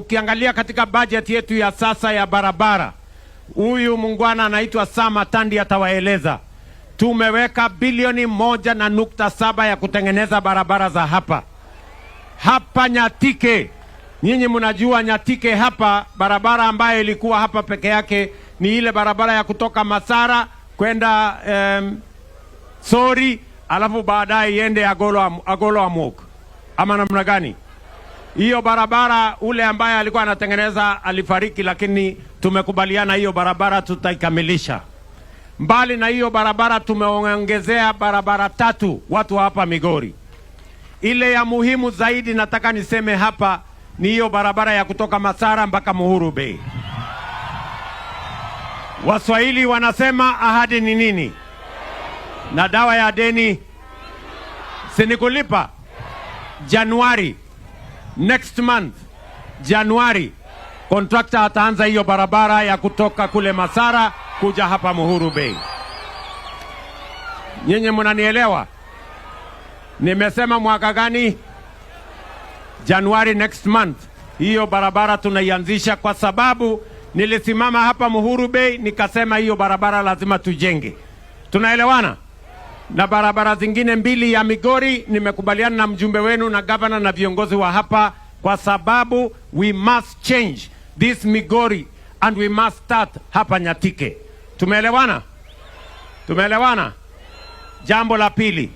Mkiangalia katika bajeti yetu ya sasa ya barabara, huyu muungwana anaitwa Sam Atandi atawaeleza. Tumeweka bilioni 1.7 ya kutengeneza barabara za hapa hapa Nyatike. Nyinyi mnajua Nyatike hapa, barabara ambayo ilikuwa hapa peke yake ni ile barabara ya kutoka Masara kwenda Sori, alafu baadaye iende Agolo Amok, ama namna gani? Hiyo barabara ule ambaye alikuwa anatengeneza alifariki, lakini tumekubaliana hiyo barabara tutaikamilisha. Mbali na hiyo barabara, tumeongezea barabara tatu watu wa hapa Migori. Ile ya muhimu zaidi nataka niseme hapa ni hiyo barabara ya kutoka Masara mpaka Muhuru Bay. Waswahili wanasema ahadi ni nini? Na dawa ya deni si ni kulipa. Januari next month, Januari, contractor ataanza hiyo barabara ya kutoka kule Masara kuja hapa Muhuru Bay. Nyinyi mnanielewa? Nimesema mwaka gani? Januari next month. Hiyo barabara tunaianzisha kwa sababu nilisimama hapa Muhuru Bay nikasema hiyo barabara lazima tujenge. Tunaelewana? Na barabara zingine mbili ya Migori nimekubaliana na mjumbe wenu na gavana na viongozi wa hapa, kwa sababu we must change this Migori and we must start hapa Nyatike. Tumeelewana? Tumeelewana? Jambo la pili,